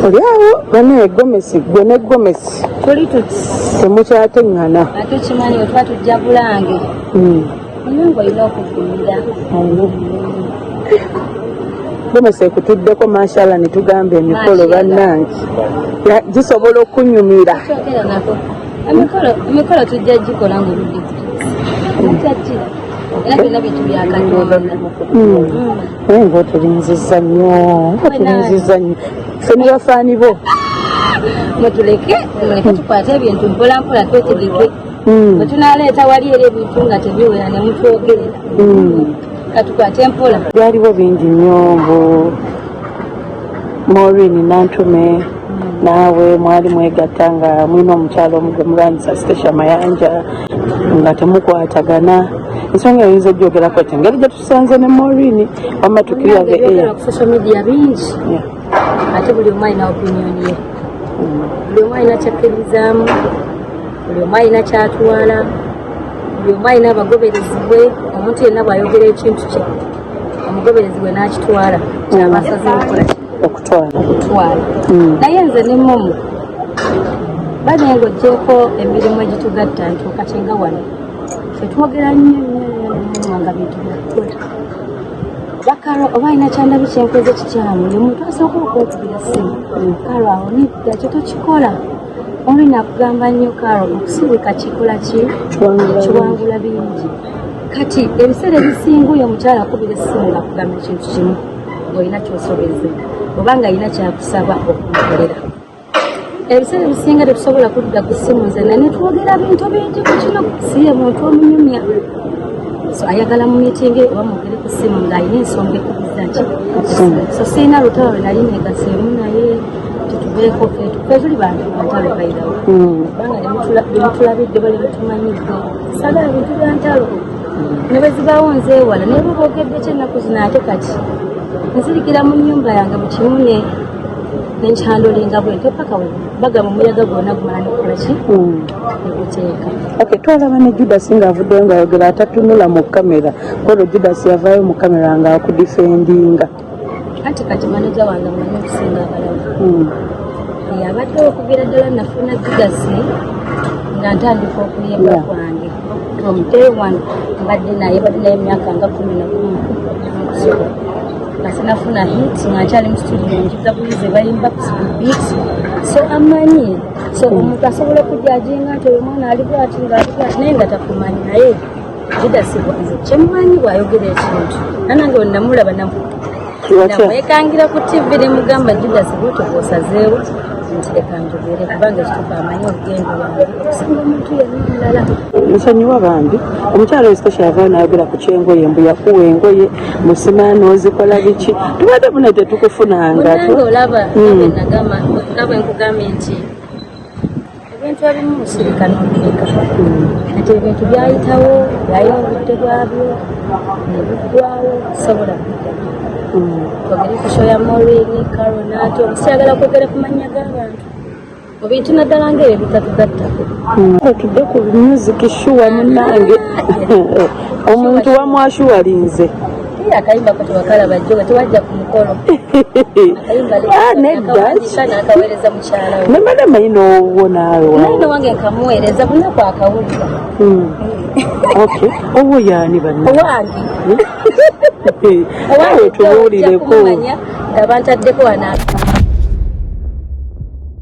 Oli awo banaye gomesi, gwe ne gomesi. Tuli tuti. Temukyateŋŋana. Ate kimanyi bwe tuba tujja Bulange, omungu olina okugumira. Gomesi ekutuddeko, mashallah, ne tugamba emikolo bannange gisobola okunyumira. Kyogera nako emikolo tujja gikola ngaobudde butuuse, era byonna bintu bya Katonda. Naye ngaotulinzizza nnyo, otulinzizza nnyo, ffe ne bafaani bo. Mutuleke, muleke tukwate ebintu mpola mpola, twetegeke. Bwe tunaleeta wali era ebintu nga tebiwera ne mutwogerera. Katukwate mpola. Byaliwo bingi nnyo mbu Maureen Nantume naawe mwali mwegatta nga mulina omukyalo omu gwe mulwanyisa, Stecia Mayanja, nga temukwatagana. Ensonga eyinza ogyogerako ti engeri gye tusanze ne Maureen wamma tukirya the air. Ku social media bingi, ate buli omu alina opinion ye, buli omu alina kyakkirizaamu, buli omu alina kyatwala, buli omu alina abagoberezi bwe. Omuntu yenna bw'ayogera ekintu kye, omugoberezi bwe n'akitwala kyaba asazeewo okukola ki? Okutwala. Okutwala. Naye nze ne Momo bane, ng'ogyeko emirimu egitugatta, nti okati nga wano ffe twogera nnyo nnyo nnyo ne Momo nga bintu byakukola. Oba Karo oba alina kyandabi kyenkoze kikyamu, ye muntu asooka okwekubira simu, "Karo, awo nedda, kyo tokikola." Olina akugamba nnyo, "Karo, okusirika kikola ki?" Kiwangula bingi. Kati ebiseera ebisinga oyo omukyala akubira essimu ngaakugamba ekintu kimu, ng'olina kyosobeze oba nga alina kyakusaba okumukolera. Ebiseera ebisinga tetusobola kudda ku ssimu nze naye netwogera bintu bingi ku kino. Si ye muntu omunyumya, so ayagala mu miitingi oba mwogere ku ssimu ng'alina ensonga ekubiza ki. So sirina lutalo lwe nali negaseemu naye tutubeeko. Ffe tuli bantu bantalo bairawo, kubanga nemutulabidde ba nemutumanyidde, sagala bintu bya ntalo ne bwe zibaawo nzeewala. Naye bwe boogedde ki ennaku zino, ate kati nzirikira mu nnyumba yange mu kimu ne nenkyandolinga bwentyo paka bagamba omuyaga gwonna gumala nekukola ki, neguteeka. Okay, twalaba ne Judas ng'avuddeyo ng'ayogera atatunula mu kamera. Olwo Judas yavaayo mu kamera ng'akudifendinga. Anti kati maneja wange amanyi okusinga abalala. Abadde okuviira ddala nafuna Judas nga ntandika okuyimba kwange, from day one mbadde naye, badde naye emyaka nga 11 nkusoba nga sinafuna hit, nga nkyali mu studio njiga buyize bayimba ku beat, so amanyi. So omuntu asobola okujajinga nti oyo mwana ali bwati nga ali bwati, naye nga takumanyi. Naye Judas nze kyemmanyi, bw'ayogera ekintu nanange we namulaba namwekangira ku TV nemugamba, "Judas, bwotyo bw'osazeewo nti leka njogere," kubanga ekituufu amanyi olugendo lwange okusinga omuntu yenna omulala. Nsonyiwa bambi, omukyala oyo Stecia yavaayo n'ayogera ku kyengoye, mbu yakuwa engoye musima n'ozikola biki, tubadde bune tetukufunanga. Munange olaba nagamba nga bwe nkugambye nti ebintu ebimu musirika n'obireka. Kati ebintu byayitawo, byalina obudde bwabyo ne biggwawo, sobola biddamu. Twogere ku show ya Maureen, Caro, Nato, sikyagala kwogera ku mannya g'abantu mu bintu naddala ngaebyo bitatugattako. Tudde ku music sure, munange omuntu wamwashuwalinze. Akayimba ko tewakalaba jjo nga tewajja ku mukolo? Akayimba Ah, nedda. Nakaweereza mukyala we. Nemala manyi n'owuwo naawe. Naye nowange nkamuweereza bunaku akawulira. Okay, owwo yaani banna? Owange. Naawe tubuulireko. Kumanya nga bantaddeko wano.